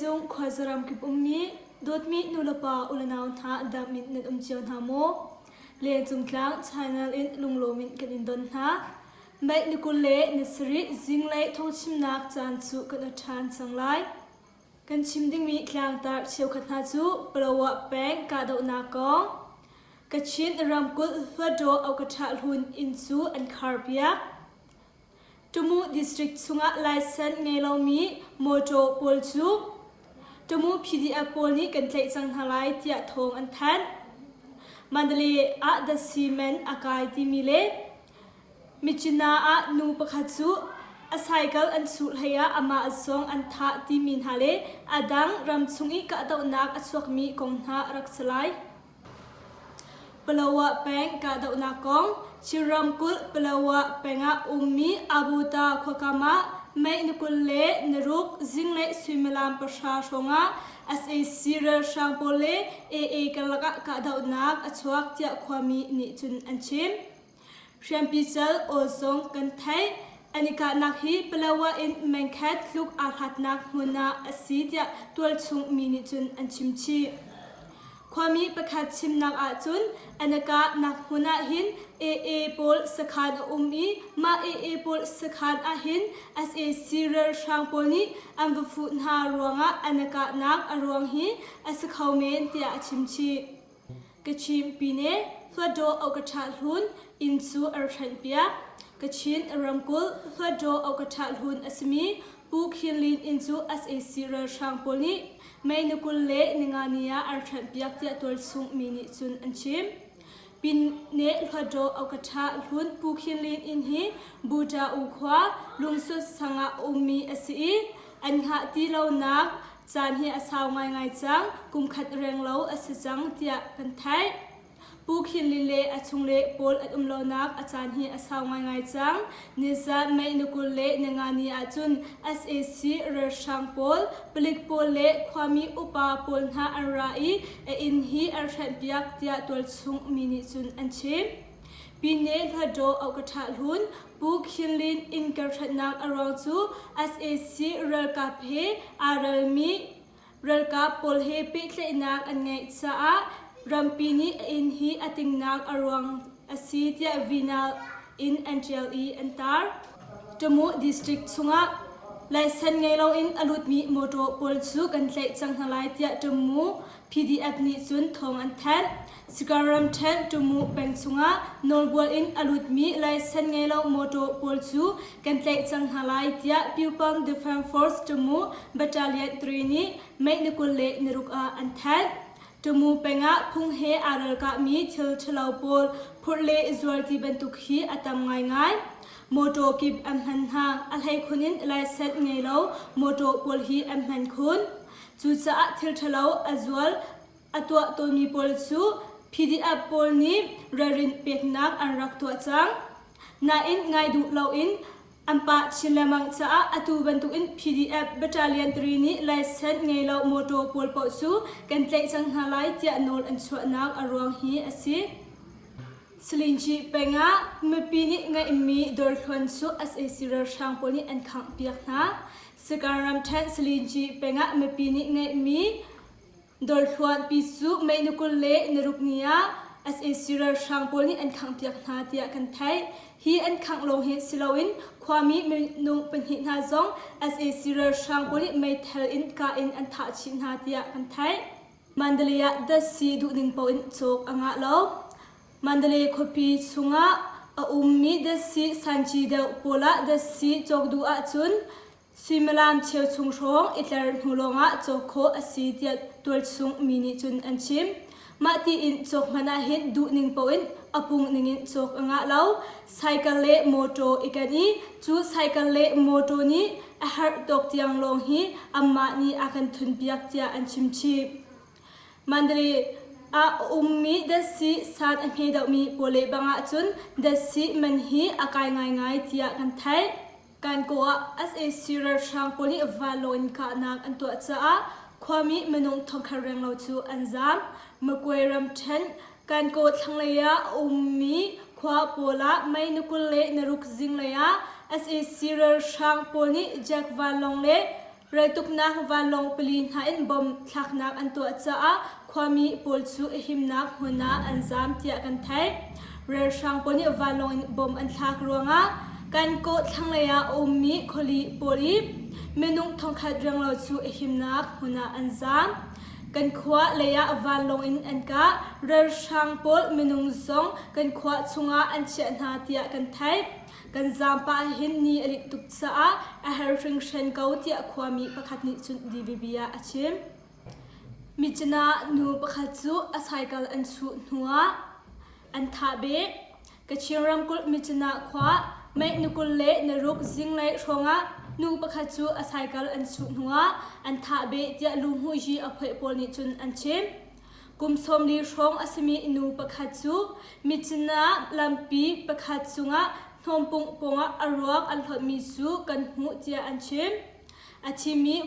Vawleicung khuazaram kip ummi dawtmi nulepa ulenau hna dam in nan um cio hna maw? Lengcung tlang channel in lunglawm in kan in don hna. May ni 20 le ni sarih zinglei thawngchimnak caan cu kan i ṭhan cang lai. Kan chim dingmi tlangtar cheukhat hna cu Palawa peng kahdohnak kong, Kachin ramkulh Hluttaw Okaṭha hlun inn cu an kharpiak. Tamu district chungah license ngei lomi mawṭaw pawl cu Tamu PDF pawl nih kan tlaih cang hna lai tiah thawng an thanh. Mandalay ah datsi man a kai timi le Myitkyina ah nu pakhat cu a cycle an chuh hlei ah amah zong an thah timi hna le a dang ramchung i kahdohnak a chuakmi kong hna a rak si lai. Palawa peng kahdohnak kong Chin ramkulh Palawa peng ah ummi Abuta khuakam ah May ni 26 zinglei suimilam pahra hrawngah sac ralhrang pawl le AA karlak ah kahdohnak a chuak tiah khuami nih cun an chim. Hriampi cal aw zong kan theih. An i kahnak hi Palawa in mengkhat tluk aa hlatnak hmun ah a si tiah tualchung mi nih cun an chim chih. Khuami pakhat chimnak ahcun an i kahnak hmun ah hin AA pawl sakhan a um i mah AA pawl sakhan ahhin sac ralhrang pawl nih an va fuh hna ruangah an i kahnak a ruang hi a si kho men tiah a chim chih. Kachin pine Hluttaw Okaṭha hlun inn cu an hrenhpiak. Kachin ramkulh Hluttaw Okaṭha hlun a simi Pu Khin Lin inn cu sac ralhrang pawl nih May ni 25 ni ah an hrenhpiak tiah tualchung mi nih cun an chim. Pine Hluttaw Okaṭha hlun Pu Khin Lin inn hi Buṭa U khua Lungsut sang ah a ummi a si i an hngah ti lonak Caan hi a sau ngaingai cang, kumkhat renglo a si cang tiah kan theih. Pu Khin Lin le a chungle pawl an um lonak a caan hi a sau ngaingai cang. Nizan May ni 25 ni ahcun sac ralhrang pawl, palik pawl le khuami upa pawl hna an ra i a inn hi an hrenhpiak tiah tualchung mi nih cun an chim. Pine Hluttaw Okaṭha Hlun Pu Khin Lin inn karhratnak a ruang cu sac ralkap he aa ralmi ralkap pawl he pehtlaihnak an ngeih caah rampi nih a inn hi a tingnak a ruang a si tiah Vinal in an ṭial i an tar. Tamu district chungah laisen ngei loin a lutmi mawṭaw pawl cu kan tlaih cang hna lai tiah Tamu PDF nih cun thawng an thanh. Sika ramṭhen Tumu peng chungah nawlbual in a lutmi laisen ngei lo mawṭaw pawl cu kan tlaih cang hna lai tiah Pyupang Defence Force Tumu Battalion 3 nih May ni 26 ah an thanh. Tumu peng ah phung he aa ralkahmi thil ṭhalo pawl phurh le zuar ti bantuk hi a tam ngaingai. Mawṭaw kip an hman hna. A hleikhun in laisen ngei lo mawṭaw pawl hi an hman khun. Cucaah thil ṭhalo a zual a tuah tawnmi pawl cu PDF pawl nih ralrin peknak an rak tuah cang. Nain ngai duh loin an pah chin lengmang caah atu bantukin PDF Battalion 3 nih license ngei lo mawṭaw pawl paoh cu kan tlaih cang hna lai tiah nawl an chuahnak a ruang hi a si. Salinci peng ah mipi nih ngeihmi dawrthluan cu sac ralhrang pawl nih an khanghpiak hna. Sagaing ramṭhen Salinci peng ah mipi nih ngeihmi Dawrthluan pi cu May ni 26 ni ah sac ralhrang pawl nih an khanghpiak hna tiah kan theih. Hi an khangh lawng hi si loin khuami minung pahnih hna zong sac ralhrang pawl nih meithal in kah in an thah chih hna tiah kan theih. Mandalay ah datsi duhning paoh in cawk a ngah lo. Mandalay khuapi chungah a ummi datsi sanci deuh pawl ah datsi cawk duh ahcun Suimilam cheuchung hrawng i tler hnu lawngah cawk khawh a si tiah tualchung mi nih cun an chim. Mah tiin cawk hmanh ahhin duhning paoh in a pung ningin cawk a ngah lo. Cycle le mawṭaw i ken i cu cycle le mawṭaw nih a herh tawk tiang lawng hi anmah nih a kan thunpiak tiah an chim chih. Mandalay ah a ummi datsi san a hme deuhmi pawl le bang ahcun datsi man hi a kai ngaingai tiah kan theih. Kankaw ah sac ralhrang pawl nih vanlawng in kahnak an tuah caah khuami minung thongkhat renglo cu an zaam. Magway ramṭhen Kankaw thlanglei ah a ummi khua pawl ah May ni 26 zinglei ah sac ralhrang pawl nih jet vanlawng le. Raltuknak vanlawng pali hna in bomb thlaknak an tuah caah khuami pawl cu a himnak hmun ah an zaam tiah kan theih. Ralhrang pawl nih vanlawng in bomb an thlak ruangah kan kawh thlanglei ah a ummi khuali pawl i minung thongkhat renglo cu a himnak hmun ah an zaam. Kan khua lei ah vanlawng in an kah. Ralhrang pawl minung zong kan khua chungah an chiah hna tiah kan theih. Kan zaam pah hin ni a linh tuk caah a her hringhran ko tiah khuami pakhat nih cun DVB ah a chim. Myitkyina nu pakhat cu a cycle an chuh hnuah an thah beh. Kachin ramkulh Myitkyina khua mei ni 26 zinglei hrawngah nu pakhat cu a cycle an chuh hnuah an thah beh tiah luhmuhzi a phoih pawl nih cun an chim. Kum 40 hrawng a simi nu pakhat cu Myitkyina lampi pakhat cungah hnawmpung pawngah a ruak an hlawtmi cu kan hmuh tiah an chim. A thimi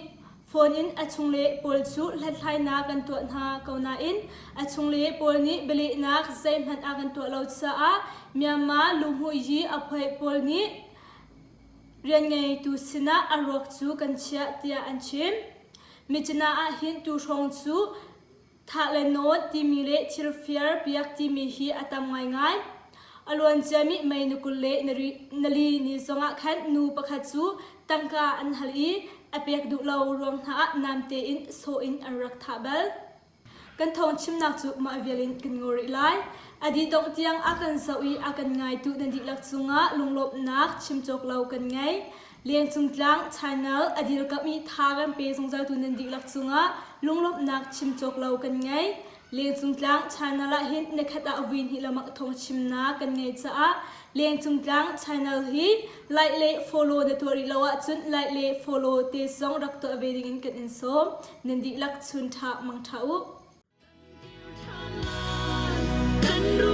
phone in a chungle pawl cu hlathlainak kan tuah hna ko nain a chungle pawl nih bialehnak zeihmanh a kan tuah lo caah Myanmar luhmuhzi a phoih pawl nih rianngeitu sinah a ruak cu kan chiah tiah an chim. Myitkyina ah hin tuhrawng cu Thah le nawn timi le thil fir piak timi hi a tam ngaingai. A luanciami mei ni 20 le nali ni zongah khan nu pakhat cu tangka an hal i a pek duh lo ruang hna ah namte in sawh in an rak thah bal. Kan thawng chimnak cu mah vial in kan ngaw rih lai. A dih dongh tiang a kan zoh i a kan ngaitu nan dihlak cungah lunglawmhnak chim cawk lo kan ngei. Lengcung tlang channel a dirkamh i tha kan pe zungzaltu nan dihlak cungah lunglawmhnak chim cawk lo kan ngei. Lengcung tlang channel ah hin nikhat ah vui hnih lengmang thawng chimnak kan ngei caah Lengcung tlang channel hi like le follow na tuah rih lo ahcun like le follow te zong rak tuah ve dingin kan in sawm. Nan dihlak chun ṭha mang ṭha u. Kan.